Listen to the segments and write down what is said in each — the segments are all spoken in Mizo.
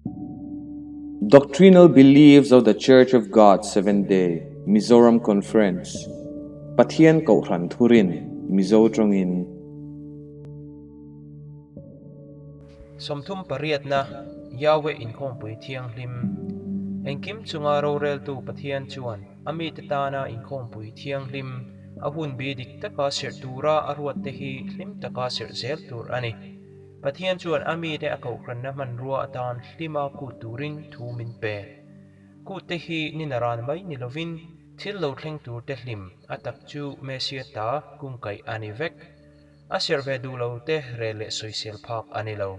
Doctrinal Beliefs of the Church of God Seventh Day, Mizoram Conference, Pathian Kohhran Thurin, Mizo tawngin. 30 pariatna, Yahweh Inkhawmpui Thianghlim, Engkim chunga roreltu Pathian chuan a mite tana Inkhawmpui Thianghlim a hunbi dik taka serh tura a ruatte hi hlim taka serh zel tur a ni. Pathian chuan a mite a kohhranna hmanrua atan hlima kut turin thu min pe. Kutte hi ni naran mai ni lovin thil lo thleng turte hlim a tak chu Messia ta kungkaih a ni vek. A serh ve duh lo te rel leh sawisel phak a ni lo.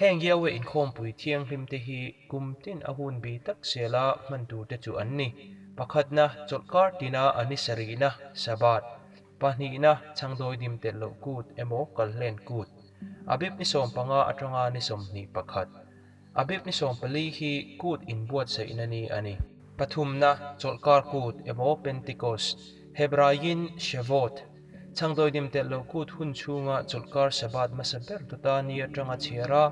Heng Yahweh inkhawmpui thianghlim te hi kum tin a hun bi tak sela hman turte chu an ni. Pakhatna, chawlhkar tina a ni sarihna, Sabbath. Pahnihna, chhangdawidim telh loh kut emaw kalhlen kut. Abib ni 15 atanga ni 21. Abib ni 14 hi kut inbuatsaihna ni a ni. Pathumna, chawlhkar kut emaw Pentecost, Hebraiin Shavuot. Chhangdawidim telh loh kut hun chhunga chawlhkar Sabbath hmasa ber tuta ni atanga chhiar a,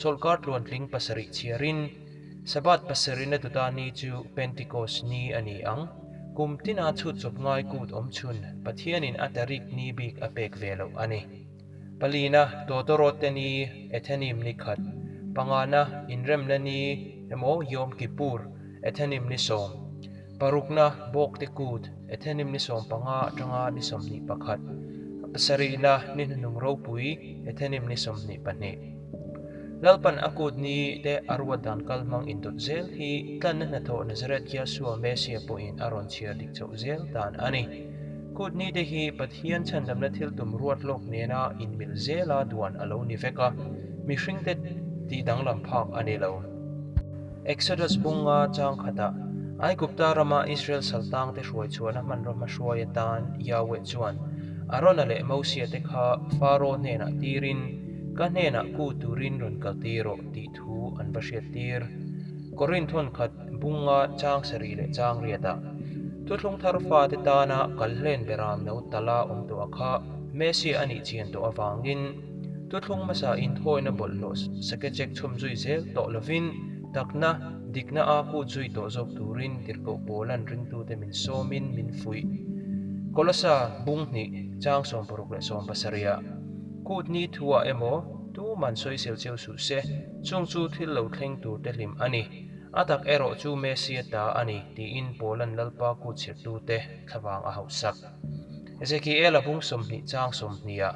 chawlhkar tluantling pasarih chhiarin, Sabbath pasarihna tuta ni chu Pentecost ni a ni ang. Kum tina chhut chawp ngai kut awm chhun Pathianin a tarik ni bik a pek ve loh a ni. Palina, Tawtawrawtte ni, Ethenim ni khat. Pangana, Inremna ni emaw Yom Kippur, Ethenim ni 10. Parukna, Bawkte kut, Ethenim ni 15 atanga ni 21. Pasarihna, Ni hnuhnung ropui, Ethenim ni 22. Lalpan a kut ni te a ruat dan kal hmang indawt zel hi tlanna hnathawh Nazareth Yahshua Messiah pawhin a rawn chhiar dik chhoh zel dan a ni. Kut ni te hi Pathian chhandamna thil tum ruat lawk nena inmil zela duan a lo ni vek a, mihringte tih danglam phak a ni lo. Exodus bunga chang khatah Aigupta rama Israel saltangte hruai chhuahna hmanraw hmahruai atan Yahweh chuan Arona leh Mosia te kha Pharaoh hnenah tirin, Ka hnenah ku turin rawn kal tir rawh tih thu an va hriat tir. Korinth hawn khat bunga chang sarih leh chang riatah thuthlung thar fate tana kal hlen beram no tala awm tawh a kha Messia a nih chian tawh avangin thuthlung hmasa inthawina bawlhhlawh sakechek chhum zui zel tawh lovin takna dikna a kut zui tawh zawk turin tirhkoh Paula'n ringtute min sawmin min fuih. Kolosa bung hnih chang 60 leh 70ah. Kut ni thuah emaw, tuman sawisel cheu suh se, chung chu thil lo thleng tur te hlim a ni. A tak erawh chu Messia ta a ni, tiin Paula'n Lalpa kut chhirhtute thlavang a hauhsak. Ezekiel-a bung 20 chang 20ah,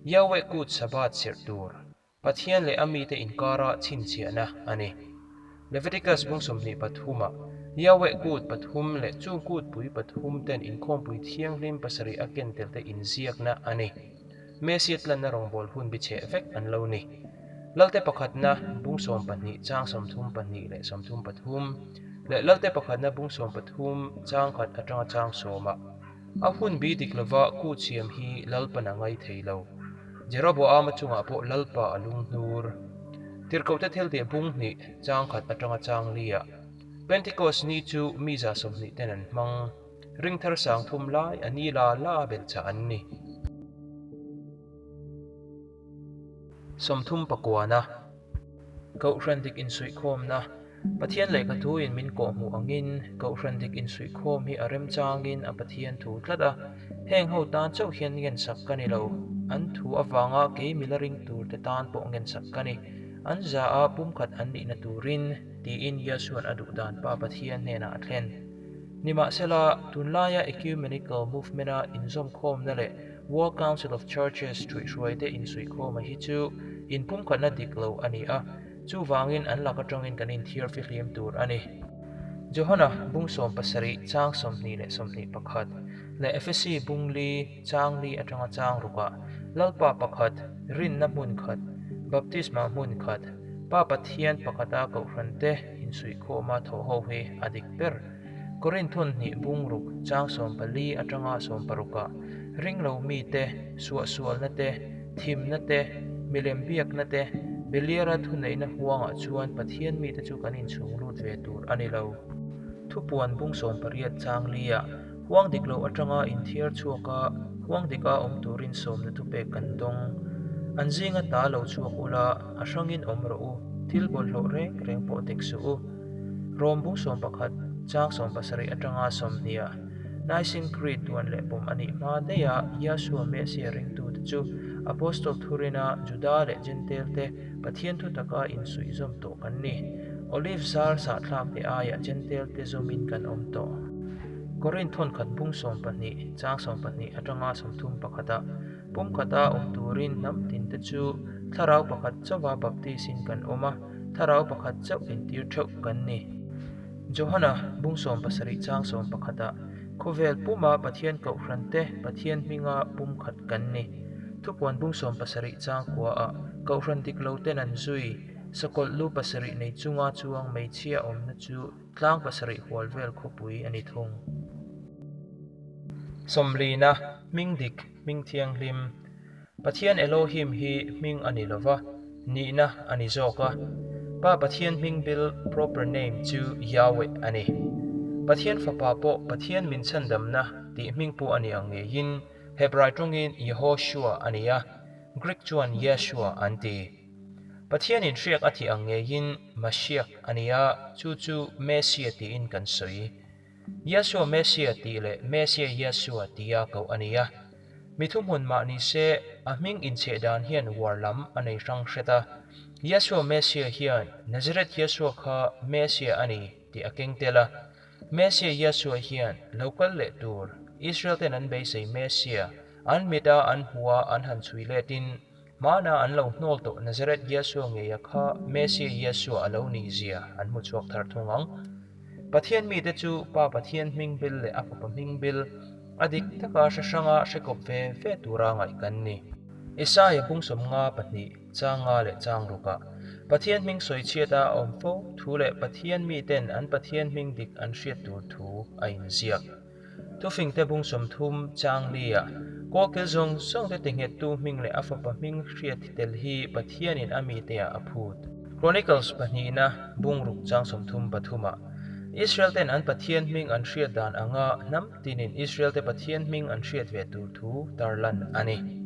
Yahweh kut Sabbath chhirh tur, Pathian leh a mite inkara chhinchhiahna a ni. Leviticus bung 23ah, Yahweh kut pathum leh chung kutpui pathum ten inkhawmpui thianghlim pasarih a ken tel te inziakna a ni. Messia tlanna rawngbâwl hun bi cheh vek an lo ni. Lalte pakhatna bung 12 chang 32 leh 33 leh Lalte pakhatna bung 13 chang khat aṭanga chang sawmah a hun bi dik lova kut siam hi Lalpan a ngai thei lo. Jeroboama chungah pawh Lalpa a lunghnur. Tirhkohte thiltih bung hnih chang khat aṭanga chang liah Pentecost ni chu mi 20 ten an hmang. Ringthar sang thum lai a ni la la belhchah an ni. 30 pakuana Kohhran dik insuihkhawmna, Pathian lehkha thuin min kawhhmuh angin Kohhran dik insuihkhawm hi a remchangin a Pathian thu tlat a, heng ho tan chauh hian ngensak ka ni lo, an thu avanga kei mila ring turte tan pawh ngensak ka ni, an za a pumkhat an nihna turin, tiin Yasua'n a duh dan Pa Pathian hnenah a thlen. Nimahsela, tunlaia Ecumenical Movement-a inzawmkhawmna leh World Council of Churches ṭhuihhruaite insuihkhawma hi chu inpumkhatna dik lo a ni a, chuvangin an lak aṭangin kan inthiar fihlim tur a ni. Johana bung 70 chang 20 leh 21 leh Efesi bung li chang li aṭanga chang rukah Lalpa pakhat, rinna hmun khat, baptisma hmun khat, Pa Pathian pakhata kohhrante insuihkhawma thawh ho hi a dik ber. Korinthun hnih bung ruk chang 14 atanga 16ah ringlo mite, suahsualna te, thimna te, milem biakna te, Beliara thuneihna huangah chuan Pathian mite chu kan inchhung lut ve tur a ni lo. Thupuan bung 18 chang liah huang dik lo atanga inthiar chhuaka huang dika awm turin sawmna thupek kan dawng. An zinga ta lo chhuak ula, a hrangin awm rawh u. thil bawlhhlawh reng reng pawh dek suh u. Rom bung 11, chang 70 atanga 20 ah Nicene Creed duan leh pawm a nih hma daiha Yahshua Messiah ringtute chu Apostol thurina Juda leh Jentail te Pathian thu taka insuihzawm tawh kan ni. Olive zar sahthlak te aiah Jentail te zawmin kan awm tawh. Korinth thawnkhat bung 12, chang 12 atanga 31 ah Pumkhata awm turin hnam tinte chu thlarau pakhat chauha baptis-in kan awm a, thlarau pakhat chauh intir theuh kan ni. Johana bung 70 chang 11-ah, Khawvel puma Pathian Kohhrante Pathian hminga pumkhat kan ni. Thupuan bung 70 chang kuaah, Kohhran dik loten an zui, sakawlh lu pasarih nei chunga chuang hmeichhia awmna chu tlang pasarih hual vel khawpui a ni thung. Sawmlina, hming dik, hming thianghlim. Pathian Elohim hi hming a ni lova, nihna a ni zawk a. Pa Pathian hming bil, proper name, chu Yahweh a ni. Pathian Fapa pawh Pathian min chhandamna tih hming pawh a ni ang ngeiin Hebrai tawngin Yehoshua a ni a, Greek chuan Yeshua an ti. Pathianin hriak a tih ang ngeiin Mashiach a ni a, chu chu Messiah tiin kan sawi. Yeshua Messiah tih leh Messiah Yeshua tia koh a ni a. Mi thuhmun mah ni se, a hming inchheh dan hian uar lam a nei hrang hret a. Yeshua Messiah hian Nazareth Yeshua kha Messiah a ni tih a keng tel a. Messiah Yeshua hian lo kal leh tur Israel ten an beisei Messiah an mit a an hmuh a an han chhui let in hmana an lo hnawl tawh Nazareth Yeshua ngeia kha Messiah Yeshua a lo nih zia an hmu chhuak thar thung ang. Pathian mite chu Pa Pathian hming bil leh a Fapa hming bil a dik taka hre hranga hre kawp ve ve tura ngaih kan ni. Isaia bung 52, chang nga leh chang rukah Pathian hming sawichhiata a awm fo thu leh Pathian miten an Pathian hming dik an hriat tur thu a inziak. Thufingte bung 30, chang liah Kawlkil zawng zawngte tinghettu hming leh a Fapa hming hriat tel hi Pathianin a miteah a phut. Chronicles pahnihna bung ruk chang 33ah Israel-ten an Pathian hming an hriat dan anga hnam tinin Israel-te Pathian hming an hriat ve tur thu tarlan a ni.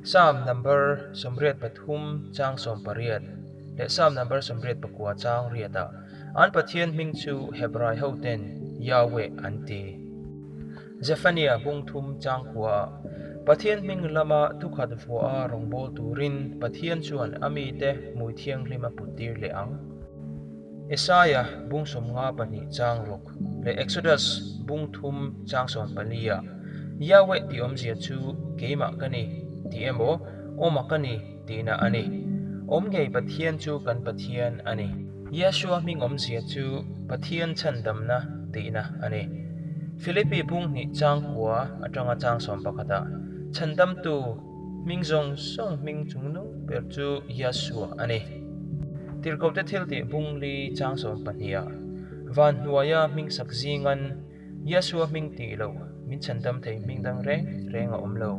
Psalm number 83 chang 18 leh Psalm number 84 chang riatah an Pathian hming chu Hebrai hoten Yahweh an ti. Zephaniah bung thum chang kuaah Pathian hming lama thukhat vuaha rawngbâwl turin Pathian chuan a mite hmui thianghlim a puttir leh ang. Isaia bung 52 chang ruk leh Exodus bung thum chang 14-ah Yahweh tih awmzia chu keimah ka ni tih emaw awma ka ni tihna a ni. Awm ngei Pathian chu kan Pathian a ni. Yeshua hming awmzia chu Pathian chhandamna tihna a ni. Philippi bung hnih chang kua atanga chang 11-ah chhandamtu hming zawng zawng hming chungnung ber chu Yeshua a ni. Tirhkohte thiltih bung li chang 12-ah van hnuaia hming sak zingan Yeshua hming tih loh min chhandam thei hming dang reng reng a awm lo.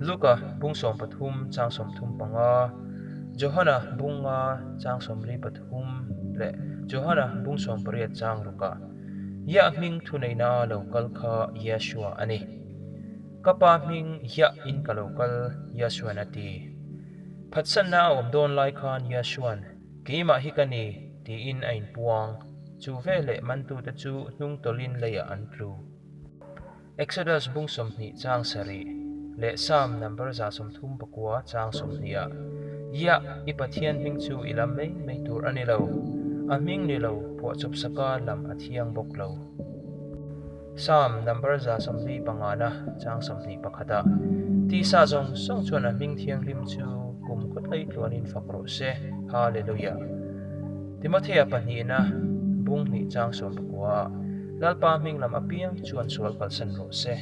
Luka bung 13 chang 35, Johana bung nga chang 43 leh Johana bung 18 chang rukah Yah hming thuneihna lo kal kha Yeshua a ni. Ka pa hming Yah in ka lo kal, Yeshua'n a ti. Phatsanna a awm dawn lai khan Yeshua'n, Keimah hi ka ni, tiin a inpuang. Chu veleh mantute chu hnung tawlhin leiah an tlu. Exodus bung 20 chang sarih leh Psalm number 139 chang 20-ah, Yah, i Pathian hming chu i lam mai mai tur a ni lo, a hming ni lo phuahchawp saka lam a thiang bawk lo. Psalm number 145-na chang 21-ah, Tisa zawng zawng chuan a hming thianghlim chu kum khawtlai tluanin fak rawh se. Hallelujah! Timothea pahnihna bung hnih chang 19-ah, Lalpa hming lam apiang chuan sual kalsan rawh se.